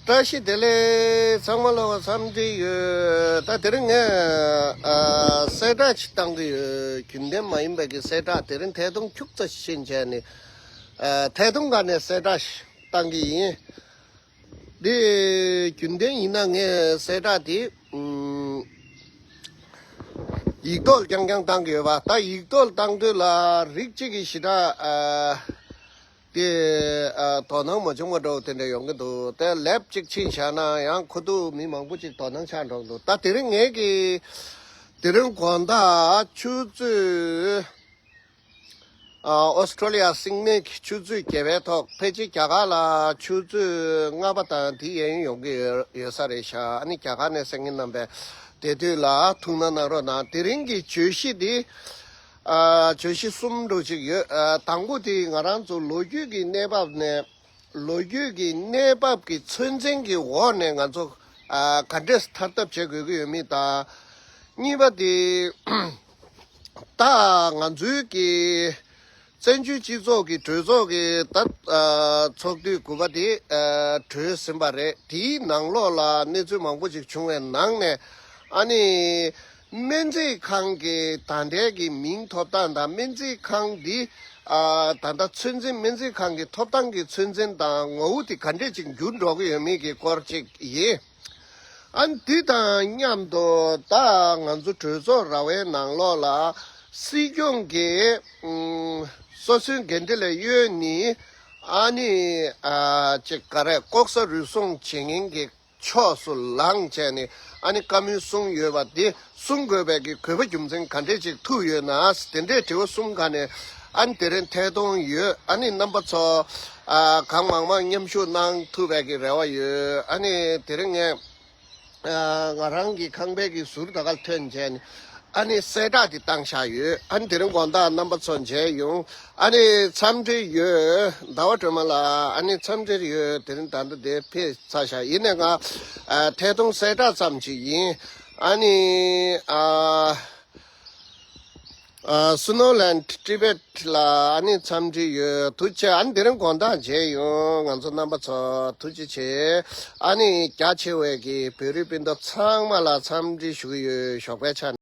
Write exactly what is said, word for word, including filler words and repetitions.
བཀྲ་ཤིས་བདེ་ལེགས། ཚང་མ་ལ་འཚམས་འདྲི་ཡོད། ད་དེ་རིང་ངས་ཨ་གསལ་བསྒྲགས་ཅིག་བཏང་གི་ཡོད། རྒྱུན་ལྡན་མ་ཡིན་པའི་གི་གསལ་བསྒྲགས། དེ་རིང་ཐད་གཏོང་ཁྱུག་ཙམ་ཕྱིན་བྱས་ནས་ཨ་ཐད་གཏོང་སྒང་ནས་གསལ་བསྒྲགས་ཤིག་བཏང་གི་ཡིན། འདི་རྒྱུན་ལྡན་ཡིན་ན་ངས་གསལ་བསྒྲགས་དེ་ཨུམ་ཡིག་ཐོག་རྐྱང་རྐྱང་བཏང་གི་ཡོད་པ། ད་ཡིག་ཐོག་བཏང་དུས་ལ་རིགས་གཅིག་གི་ཞེ་དྲག་ཨ་དེ་ཨ་དོ་སྣང་མ་བྱུང་བ་འདྲ་བོ་དེ་འདྲ་ཡོང་གི་འདུག་དེ་ལེབ་གཅིག་ཕྱིན་བཞག་ན་ཡང་ཁོ་ཐུག་མི་མང་པོ་ཅིག་དོ་སྣང་ཆགས་འགྲོ་གི་འདུག་ད་དེ་རིང་ངས་ཀྱི་དེ་རིང་དགོང་དག་ཆུ་ཚོད་ཨ་ཨོ་སི་ཁྲོ་ལི་ཡ་སིད་ནི་གི་ཆུ་ཚོད་བརྒྱད་པའི་ཐོག་ཕལ་ཆེར་རྒྱ་གར་ལ་ཆུ་ཚོད་ལྔ་པ་དང་དེ་ཡན་ཡོང་གི་ཡོད་ཡོད་ས་རེད་ཤག་ཨ་ནི་རྒྱ་གར་ནས་གསན་མཁན་རྣམ་པས་དེ་དུས་ལ་ཐུགས་སྣང་གནང་རོགས་གནང་། དེ་རིང་གི་བརྗོད་གཞི་འདི་ཨ་བརྗོད་གཞི་གསུམ་འདྲ་ཅིག་ཡོད། ཨ་དང་པོ་དེ་ང་རང་ཚོ་ལོ་རྒྱུས་ཀྱི་གནས་བབ་ནས་ལོ་རྒྱུས་ཀྱི་གནས་བབ་ཀྱི་ཚོད་འཛིན་གྱི་འོག་ནས་ང་ཚོ་ཨ་ག་འདྲས་ཐར་ཐབས་བྱེད་དགོས་ཀྱི་ཡོད་མེད་དང་། གཉིས་པ་དེ་ད་ང་ཚོའི་གི་བཙན་བྱོལ་སྤྱི་ཚོགས་ཀྱི་གྲོས་ཚོགས་ཀྱི་ད་ཨ་ཚོགས་དུས་དགུ་པ་དེ་ཨ་གྲོལ་ཟིན་པ་རེད། དེའི་ནང་ལོགས་ལ་གནས་ཚུལ་མང་པོ་ཞིག་བྱུང་བའི་ནང་ནས་ཨ་ནི་སྨན་རྩིས་ཁང་གི་ད་ལྟའི་གི་མིང་ཐོབ་སྟངས་དང་སྨན་རྩིས་ཁང་འདི་ཨ་ད་ལྟ་ཚོད་འཛིན་སྨན་རྩིས་ཁང་གི་ཐོབ་ཐང་གི་ཚོད་འཛིན་དང་ངོ་བོ་དེ་ག་འདྲས་ཅིག་འགྱུར་འགྲོ་གི་ཡོད་མེད་ཀྱི་སྐོར་ཅིག་ཡིན། ཨ་ནི་འདི་དང་མཉམ་དུ་ད་ང་ཚོ་གྲོས་ཚོགས་ར་བའི་ནང་ལོགས་ལ་སྲིད་སྐྱོང་གིས་ཨུམ་སོ་སོའི་འགན་འཁྲི་ལས་གཡོལ་ནས་ཨ་ནི་ཨ་ཅིག་ག་རེ་ལྐོག་ཟ་རུལ་སུངས་བྱེད་མཁན་གྱི་ཕྱོགས་སུ་ལངས་བྱས་ནས་ཨ་ནི་བཀའ་མོལ་གསུངས་ཡོད་པ་དེ་གསུང་དགོས་པའི་གི་དགོས་པ་རྒྱུ་མཚན་ག་འདྲས་ཅིག་ཐུག་ཡོད་ན། དེ་འདྲའི་དྲི་བ་གསུམ་སྒང་ནས་ཨ་ནི་དེ་རིང་ཐད་གཏོང་ཡོད། ཨ་ནི་རྣམ་པ་ཚོ་ཨ་གང་མང་མང་མཉམ་ཞུགས་གནང་ཐུབ་པའི་གི་རེ་བ་ཡོད། ཨ་ནི་དེ་རིང་ངས་ཨ་ང་རང་གི་ཁང་པའི་གི་ཟུར་ད་ག་ལ་ཐོན་བྱས་ནས་ཨ་ནི་གསལ་བསྒྲགས་དེ་བཏང་བཞག་ཡོད། ཨ་ནི་དེ་རིང་དགོང་དག་རྣམ་པ་ཚོ་མཇལ་ཡོང་། ཨ་ནི་འཚམས་འདྲི་ཡོད། ཟླ་བ་སྒྲོལ་མ་ལགས། ཨ་ནི་འཚམས་འདྲི་ཡོད། དེ་རིང་ད་ལྟ་དེ་ཕེབས་ཚར་བཞག་ཡིན་ནའི་ང་ཨ་ཐད་གཏོང་གསལ་བསྒྲགས་ཙམ་ཅིག་ཡིན། ཨ་ནི་ཨ་ཨ་སི་ནོ་ལེན་ཊི་ཊི་བེཊ་ལ་ཨ་ནི་འཚམས་འདྲི་ཡོད། ཐུགས་རྗེ་ཆེ། ཨ་ནི་དེ་རིང་དགོང་དག་མཇལ་ཡོང་། ང་ཚོ་རྣམ་པ་ཚོ་ཐུགས་རྗེ་ཆེ། ཨ་ནི་རྒྱ་ཆེ་བའི་གི་བོད་རིགས་སྤུན་ཟླ་ཚང་མ་ལ་འཚམས་འདྲི་ཞུ་གི་ཡོད། ཞོགས་པའི་ཆ་ནས།